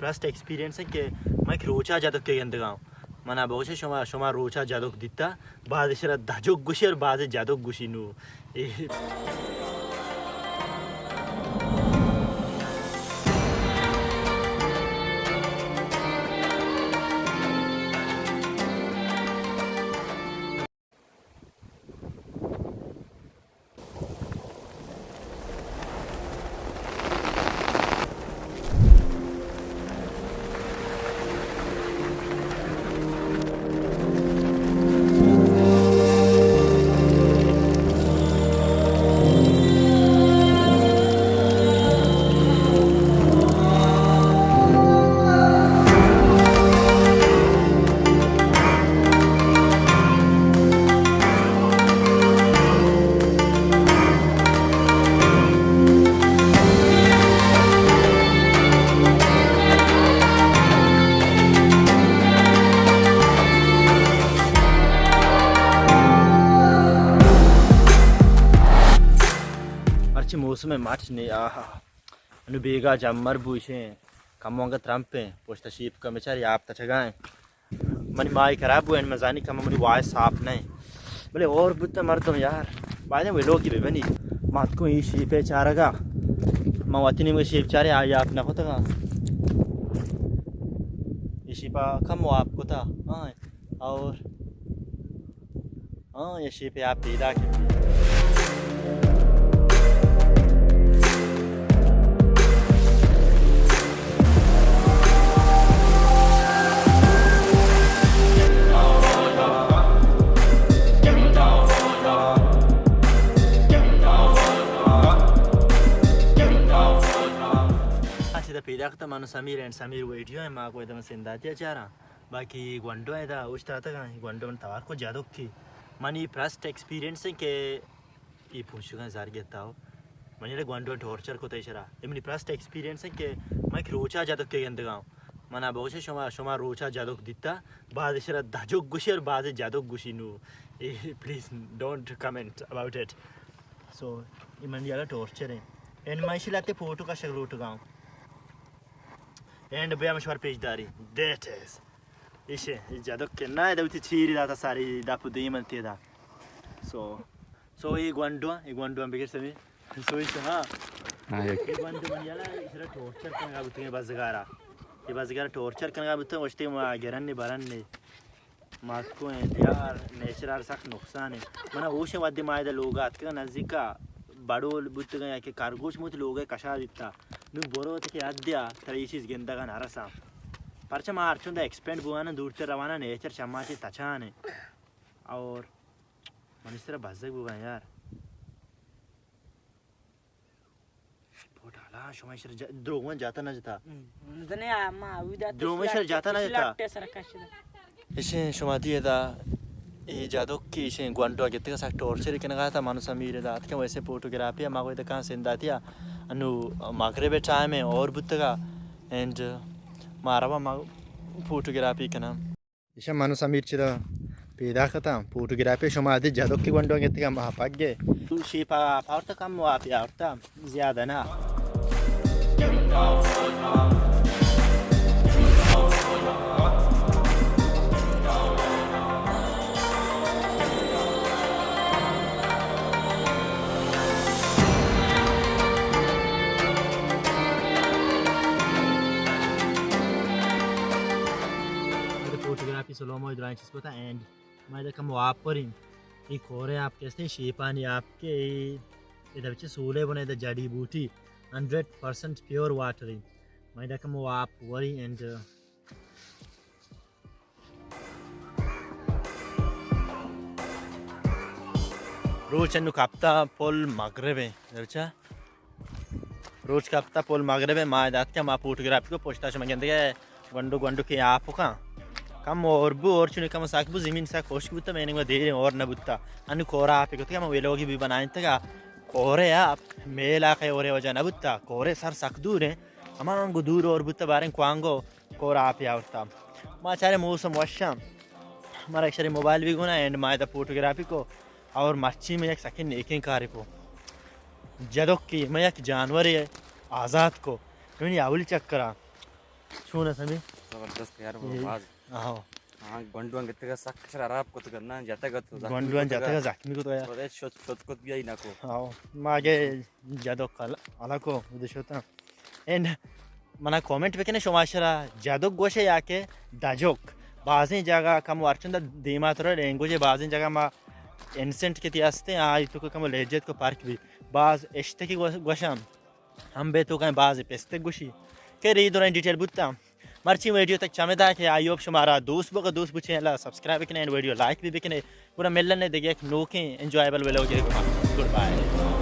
First experience ہے کہ من یک روچا جدک کے گندگاں۔ منا بگوشے شما، شما روچا جدک دیتا، بعض شرا دجک گوشی اور بعض جدک گوشی نو۔ اے مرچی موسم مچ نے، آہا۔ انو بیگا جمر بوشیں، کمو انگا ترمپیں، پشت شیپ کمچار یاپ تچگائیں۔ منی مائی خراب بوئن، مزانی کم منی وائس صاف نہیں۔ بلے اور بوتا مردم یار، باید ویلوگی ببنی۔ ماتکو ای شیپے چارگا، ما وتی نیمگا شیپ چارے، آ یاپ نہ کتگا۔ ای شیپا کم آپ کتا، ہاں، اور ہاں، یہ شیپ آپ پیدا کی۔ اچھا، پیدا کتا منو سمیر اینڈ سمیر ویڈیو ہے، ما کو ادم سنداتی چارا۔ باقی گونڈو ادا اوشتاتگاں، گونڈو من توار کو جدک کی۔ منی فرسٹ ایکسپیرینس ہے کہ ای پوشگاں زار گتا ہو۔ منی ارے گونڈو ٹارچر کو تیشرا۔ اے منی فرسٹ ایکسپیرینس ہے کہ من یک روچا جدک کے گندگاں۔ منا بگوشے شما، شما روچا جدک دیتا، بعض شرا دجک گوشی اور بعض جدک گوشی نو۔ اے please don't comment about it. So, ای منی ارے ٹارچر ہے۔ اینڈ من اشی لاتے فوٹو کا شکل لوٹگاں۔ اینڈ بیا مشوار پیش داری۔ That is. ایشے، ای جدک کہ نہ، ادا وتی چیری داتا ساری دپ دیم انت ادا۔ سو، سو ای گونڈو، ای گونڈو ہم بگر سمی۔ سو ایشے، ہاں۔ ہاں، یک۔ ای گونڈو من یلا، ایشرا ٹارچر کنگا بوتگیں بزگارا۔ ای بزگارا ٹارچر کنگا بوتگیں، گوشتے ما گرن نی برن نی۔ ماتکو انت یار، نیچر ء سک نقصان انت۔ منا ہوش وھدے ما ادا لوگ ء اتکگ نزیک ء بڑول بوتگاں یا کہ کرگوش موت لوگ ء کشا دیتا۔ نوں برو تہ کہ حد ء ترا اے چیز گندگ ء نہ رساں۔ پرچہ ما ہرچنت ایکسپینڈ بوان آں، دورتر روان آں، نیچر چہ ما چہ تچان انت۔ اور من اس طرح بزگ بوگاں یار۔ پوٹالا، شما ایشرا جا-، دروغ من جاتا نہ جتا۔ ہم، زنے آ، ما اودا دروغ من ایشرا جاتا نہ جتا۔ لٹے سر کشیدہ۔ ایشیں شما دی ادا اے جادوک کہ ایشیں گونڈو گتگا سک ٹارچر کنگا تا، من سمیر ادا اتکاں ویسے فوٹوگرافی ما کو ادا کاں سنداتی آ۔ انو مغرب ٹائم ہے اور بوتگا اینڈ ما روا ما فوٹوگرافی کناں۔ ایشاں من و سمیر چدا پیداک اتاں، فوٹوگرافی شما ادے جدوکی گونڈو گتگا ما پگے۔ تو شیپا پاورتا کم و آپی آورتا زیادہ نا۔ فوٹوگرافی سلومو درائیں چیز کو تھا اینڈ ما ادا کمو آپ وریں۔ اے کورے آپ کہ استیں، شیپانی آپ کہ اے، ادا بچے سولے بنے، ادا جڑی بوٹی، ہنڈریڈ پرسنٹ پیور واٹر ایں۔ ما ادا کمو آپ وریں اینڈ روچ انو کپتا پل مغرب ایں۔ ادا بچا روچ کپتا پل مغرب ء، ما ادا اتکاں، ما فوٹوگرافی کو پشتا شما گندگے گونڈو گونڈو کہ آپ کاں۔ کم اور بو، اور چونی کم سک بو، زمین سک خشک بوتا، میں نے دیریں اور نہ بوتا۔ انو کورا آپ کت کہ ما ویلوگی بھی بنائیں تگا۔ کورے آپ میلا کے اورے وجہ نہ بوتا، کورے سر سک دور ہیں۔ ہما انگو دور اور بوتا باریں کوانگو کورا آپ آورتا۔ ما چارے موسم وشاں۔ مارا ایک شری موبائل بھی گونا اینڈ ما ادا فوٹوگرافی کو اور مرچی میں یک سکین نیکیں کارے کو۔ جدوکی میں یک جانورے آزاد کو۔ یعنی اولی چکرا چون است ہمیں؟ زبردست یار، وہ یہ باز۔ آہو۔ ہاں، گونڈواں گتگا سک شر خراب کتگ نا، جتگ تو زخمی گونڈواں کتگ۔ جتگ زخمی کتگ یار۔ تو شت، شت کت بیائی نہ کو۔ آہو۔ ما گے جدو کل، حالا کو ودی شتا۔ اینڈ منا کامنٹ بکنے شما شرا جدک گوشے یا کہ دجک۔ بازیں جگہ کم ورچند دیما تر لینگویج بازیں جگہ ما انسنٹ کتی ہستے، آئی تو کم لہجت کو پرک بھی۔ باز اشتکی گوش-، گوشم۔ ہم بے تو کہیں باز پستک گوشی۔ کہ ری دوریں ڈیٹیل بوتا۔ مرچی ویڈیو تک چمدا کہ آئی ہوپ شمارا دوست بو، دوست بچے اللہ سبسکرائب بکنے، اینڈ ویڈیو لائک بھی بکنے۔ پورا ملنے دیگه ایک نوکیں انجوائبل ویلوگ۔ Good bye.